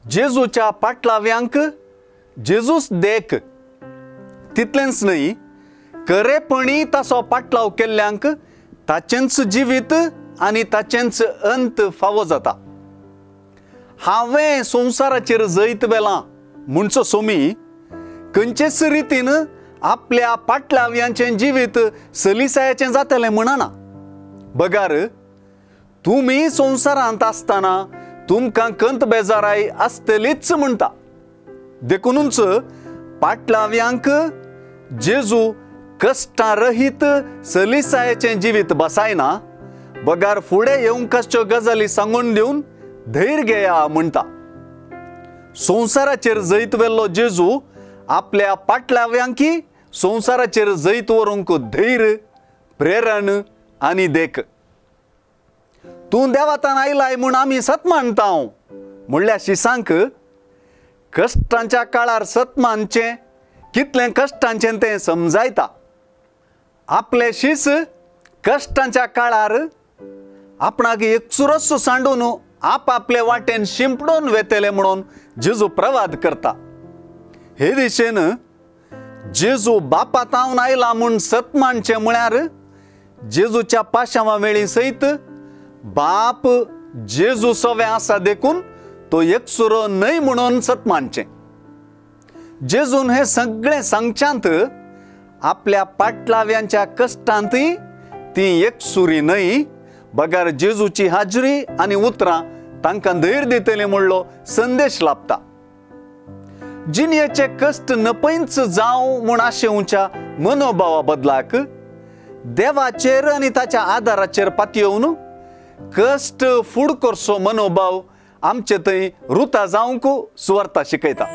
जेजूच्या पाटलाव्यांक Jesus देख तितलेंच न्हय, खरेपणी ताचो पाटलाव केल्ल्यांक ताचेंच जिवीत आनी ताचेंच अंत फावो जाता। हांवें संवसाराचेर जैत व्हेलां म्हणचो सोमी खंयचेच रितीन आपल्या पाटलाव्यांचें जिवीत सलिसायाचें जातलें म्हणना, बगार तुमी संवसारांत आसतना तुमकां कंत बेजाराय आसतलीच म्हणटा। देखूनच पाटलाव्यांक जेजू कश्टां रहीत सलिसायाचें जिवीत बसायना, बगार फुडें येवंक आसच्यो गजाली सांगून दिवन धैर्य घेया म्हणटा। संवसाराचेर जैत व्हेल्लो जेजू आपल्या पाटलाव्यांकी संवसाराचेर जैत व्हरूंक धैर्य, प्रेरण आनी देख। तूं देवातान आयलाय म्हूण आमी सत मानता म्हणल्यार शिसांक कश्टांच्या काळार सत मानचें कितलें कश्टांचें तें समजायता। आपले शीस कश्टांच्या काळार आपणाक एकसुरोच सांडून आपआपले वाटेन शिंपडून वेतले म्हणून जेजू प्रवाद करता। हे दिशेन जेजू बापातावन आयला म्हूण सत मानचें म्हळ्यार जेजूच्या पाशांवा वेळी सयत बाप जेजू सवे आसा देखून तो एकसुरो न्हय म्हणून सत मानचें। जेजून हें सगळें सांगच्यांत आपल्या पाटलाव्यांच्या कश्टांतय ती एकसुरी न्हय, बगार जेजूची हाजरी आनी उतरां तांकां धैर्य दितली म्हणलो संदेश लाभता। जिणयेचे कश्ट नपयंच जावं म्हूण आशेवच्या मनोभावा बदलाक देवाचेर आनी ताच्या आदाराचेर पातयेवन कश्ट फूड करचो मनोभाव आमचे थंय रुता जावंक सुवार्ता शिकयता।